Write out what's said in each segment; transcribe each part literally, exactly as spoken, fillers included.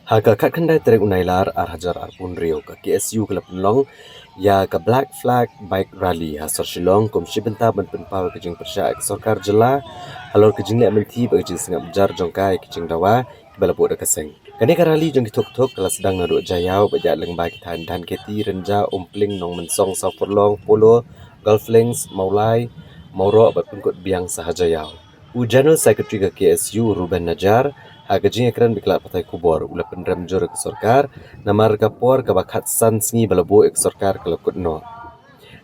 Ha ka khatkhyndai tarik u Nailar ar hajar arphew hynriew, ka K S U ka la pynlong ïa ka Black Flag Bike Rally ha sor Shillong kum shi bynta ban pynpaw ka jingpyrshah ïa ka sorkar jylla halor ka jingleh mynthi bad ka jingsngap jar jong ka ïa ka jingdawa kiba la buh da ka seng. Kane ka rally jong ki thok thok ka la sdang naduh Jaïaw bad ïaid lyngba ki thaiñ Dhankheti, Rynjah, Umpling, Nongmynsong, Sawpurlong, Polo, Golf Links, Mawlai, Mawroh bad pynkut biang sa ha Jaïaw. U General Secretary ka K S U, Ruben Najar, ha ka jingïakren bad ki lad pathai khubor u la pynrem jur ïa ka sorkar namar ka por kaba khatsan sngi ba la buh ïa ka sorkar ka la kut noh,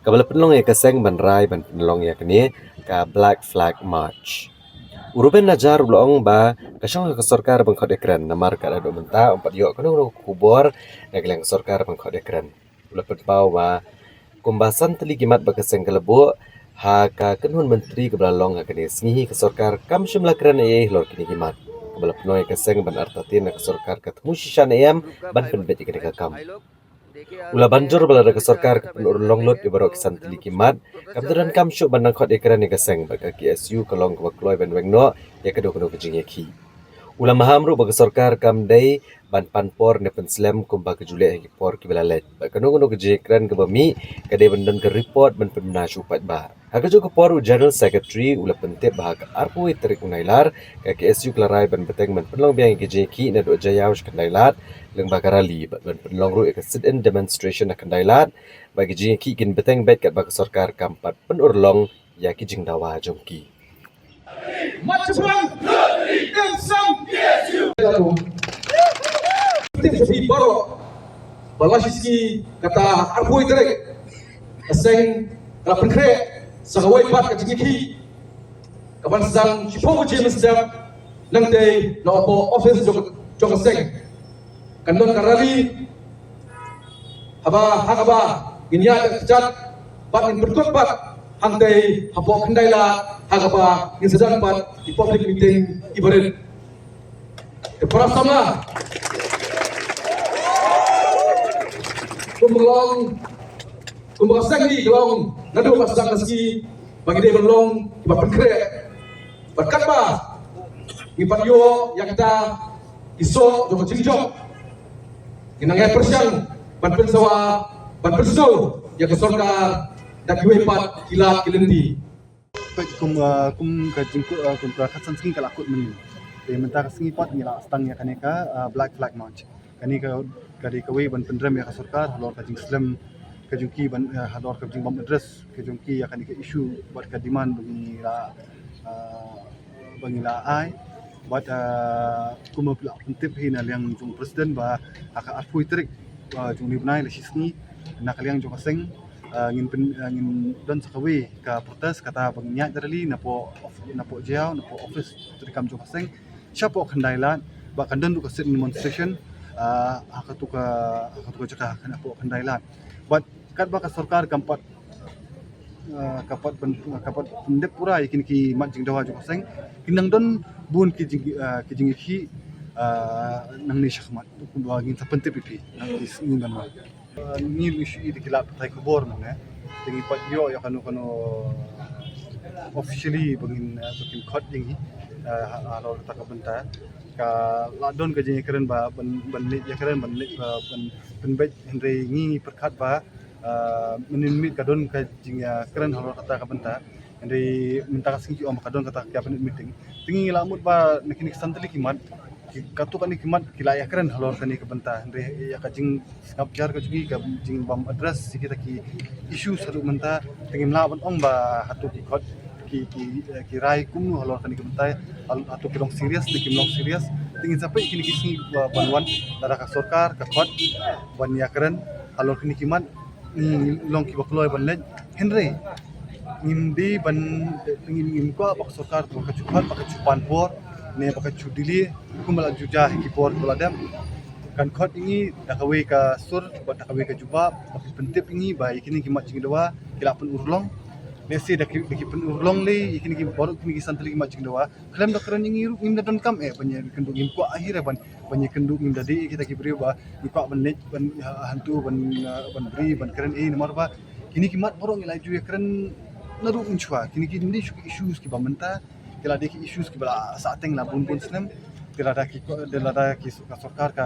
kaba la pynlong ïa ka seng ban rai ban pynlong ïa kane ka Black Flag March. U Ruben Najar u la ong ba ka shong ha ka sorkar ban khot ïakren namar ka la dei mynta ym pat ïoh kano kano ka khubor na ka liang ka sorkar ban khot ïakren. U la pynpaw ba kumba san tylli ki mat ba ka seng ka la buh ha ka kynhun myntri kaba la long ha kane ka sngi, ka sorkar kam shym la kren ei ei halor kine ki mat, kaba la pynlong ïa ka seng ban artatien na ka sorkar ka thmu shisha ne em ban pynbeit ïa kane ka kam. U la ban jur ba lada ka sorkar ka pynurlong lut ïa baroh ki san tylli ki mat, kam da donkam shuh ban nang khot ïakren ïa ka seng bad ka K S U ka long kaba kloi ban weng noh ïa kano kano ka jingïakhih. U la maham ruh ba ka sorkar kam dei ban pan por ne pynslem kumba ka ju leh ha ki por kiba la leit, bad kano kano ka jingïakren kaba mih ka dei ban don ka report ban pynbna sha u paidbah. Ha kajuh ka por u General Secretary u la pyntip ba ha ka arphew wei tarik u Nailar ka K S U ka la rai ban bteng ban pynlong biang ïa ka jingïakhih naduh Jaïaw sha Khyndai Lad lyngba ka rally bad ban pynlong ruh ïa ka sit-in demonstration ha Khyndai Lad, bad ka jingïakhih kin bteng beit katba ka sorkar kam pat pynurlong ïa ki jingdawa jong ki. Mat shaphrang, dim sam. Tip sha phi baroh ba la shi sngi kata arphew tarik ka seng ka la pynkhreh sa kawei pat ka jingïakhih kaban sdang shiphew baje mynstep, nangtei na office jong jong ka seng. Kan don ka rally haba ha kaba ngin ïaid da ka kjat bad ngin pynkut pat hangtei hapoh Khyndai Lad ha kaba ngin sa don pat ki public meeting kiba rit. Te para samla, kumba long, kumba ka seng ngi ka long naduh ba sdang ka sngi ba ngi dei ban long kiba pynkhreh. Bad katba ngi pat ïoh ïa kita ki soh jong ka jingjop, ngi nang ïai pyrshang ban pynsawa, ban pynsngew ïa ka sorkar da kiwei pat ki lad ki lynti. Peit kum, ah, kum ka jingkut, ah, kum ka khatsan sngi ka la kut mynne. Te mynta ka sngi pat ngi la sdang ïa kane ka, ah, Black Flag March. Kane ka, ka dei kawei ban pynrem ïa ka sorkar halor ka jingslem ka jong ki ban, eh, halor ka jingbym address ka jong ki ïa kane ka issue bad ka demand ba ngi la, eh, ba ngi la ai. Bad, eh, kumba phi la pyntip hi na liang jong president ba ha ka arphew tarik, eh, jong une u bnai, la shi sngi, na ka liang jong ka seng, eh, ngin pyn, eh, ngin don sa kawei ka protest kata ba ngin ïaid da rally napoh of, napoh jail, napoh office treikam jong ka seng shapoh Khyndai Lad, bad kan don ruh ka sit-in demonstration, ah, ha katu ka, ha katu ka jaka hapoh Khyndai Lad. Bad katba ka sorkar kam pat, ah, kam pat pyn, kam pat pyndep pura ïa kine ki mat jingdawa jong ka seng, kin nang don bun ki jing, ah, ki jingïakhih, ah, nangne shakhmat, kumba ngin sa pyntip ïa phi nang ki sngi ban wan. Ngi ruh shu i da ki lad pathai khubor mynne, te ngi pat ïoh ïa kano kano officially ba ngin, eh, ba kin khot ïa ngi, eh, ha, halor kata ka bynta. Ka la don ka jingïakren ba ban, ban leit ïakren, ban leit, eh, ban pynbeit, hynrei ngi ngi pyrkhat ba, eh, mynnin miet ka don ka jingïakren halor kata ka bynta. Hynrei mynta ka sngi ki ong ba ka don kata ka cabinet meeting. Te ngi la mut ba na kine ki san tylli ki mat, ki, katto katne ki mat ki la ïakren halor kane ka bynta. Hynrei ïa ka jingsngap jar ka jong ngi, ka jingbym address ïa kita ki issues haduh mynta, te ngim lah ban ong ba hato ki khot, ki, ki, eh, ki rai kumno halor kane ka bynta, hal-, hato ki long serious ne kim long serious. Te ngin sa peit kine ki sngi ba, ban wan, lada ka sorkar ka khot ban ïakren halor kine ki mat, ngi long kiba kloi ban leit. Hynrei ngim dei ban, ngim, ngim kwah ba ka sorkar ba ka ju khot, ba ka ju pan por ne ba ka ju delay kumba la ju jia ha ki por ba la dep. Kan khot ïa ngi da kawei ka sur bad da kawei ka jubab, ba ki pyntip ïa ngi ba ïa kine ki mat jingdawa ki la pynurlong. Lehse da ki, da ki pynurlong lei ïa kine ki, baroh kine ki san tylli ki mat jingdawa. Khlem da kren ïa ngi ruh ngim da donkam eh ban ïakynduh, ngim kwah hi re ban, ban ïakynduh, ngim da dei kita ki briew ba ngi kwah ban leit ban, ha, hangto ban, ah, ban bri ban kren eh, namar ba kine ki mat baroh ngi la ju ïakren naduh mynshuwa. Kine ki dei shu ki issues kiba mynta, ki la dei ki issues kiba la sah teng la bun bun snem. Te lada ki, te lada ki su-, ka sorkar ka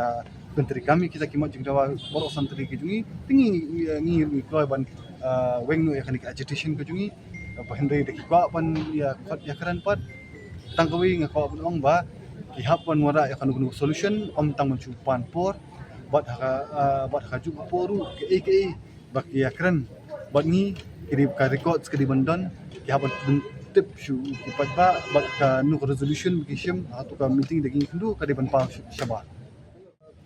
pyntreikam ïa kita ki mat jingdawa baroh san tylli ki jong ngi, te ngi, ngi, ngi kloi ban, ah, weng noh ïa kane ka agitation ka jong ngi. Ba hynrei da ki kwah ban ïa khot ïa kren pat, tang kawei nga kwah ban ong ba ki hap ban wanrah ïa kano kano solution, ym tang ban shu pan por. Bad ha ka, ah, bad ha kajuh ka por ruh, kaei kaei ba ki ïa kren bad ngi, ki dei, ka records ka dei ban don, ki hap ban pyntip sha ki paidbah bad kano ka resolution ba ki shim ha kato ka meeting da ki ïakynduh ka dei ban paw sha-, shabar.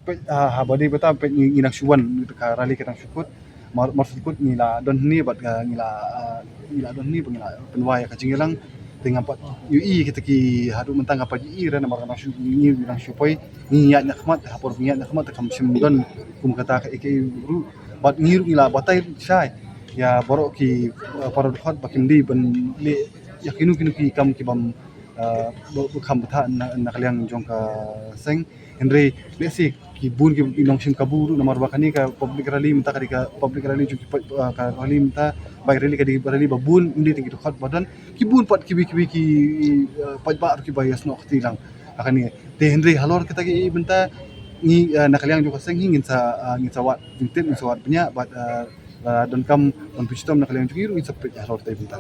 Peit, ah, haba dei bata peit ngi, ngi nang shu wan, ka rally ka nang shu kut. Mar, mar shu kut ngi la don hangne bad, ah, ngi la, ah, ngi la don hangne ba ngi la pynwai ïa ka jingïalang. Te ngam pat ïohi kita ki haduh mynta ngam pat ïohi re namar ka nang shu, ngi nang shu poi, ngi ïaid na khmat, ha por ba ngi ïaid na khmat te kam shym don kum kata kaei kaei ruh. Bad ngi ruh ngi la batai shai ïa baroh ki, eh, para dkhot ba kim dei ban leh ïa kino kino ki kam ki bym, eh, ba, ba kham bthah na, na ka liang jong ka seng. Hynrei lehse ki bun ki nongshim kabu ruh namar ba kane ka public rally mynta ka dei ka public rally jong ki pa-, eh, ka rally mynta, bike rally ka dei rally ba bun, ym dei tang ki dkhot ba don. Ki bun pat kiwei kiwei ki, eh, paidbah ruh kiba ïasnoh kti lang ha kane. Te hynrei halor kita kiei mynta ngi, eh, na ka liang jong ka seng hi ngin sa, eh, ngin sa wad jingtip, ngin sa wad bniah bad, eh, la donkam ban pynshitom na ka liang jong ngi ruh ngin sa peit halor kita mynta.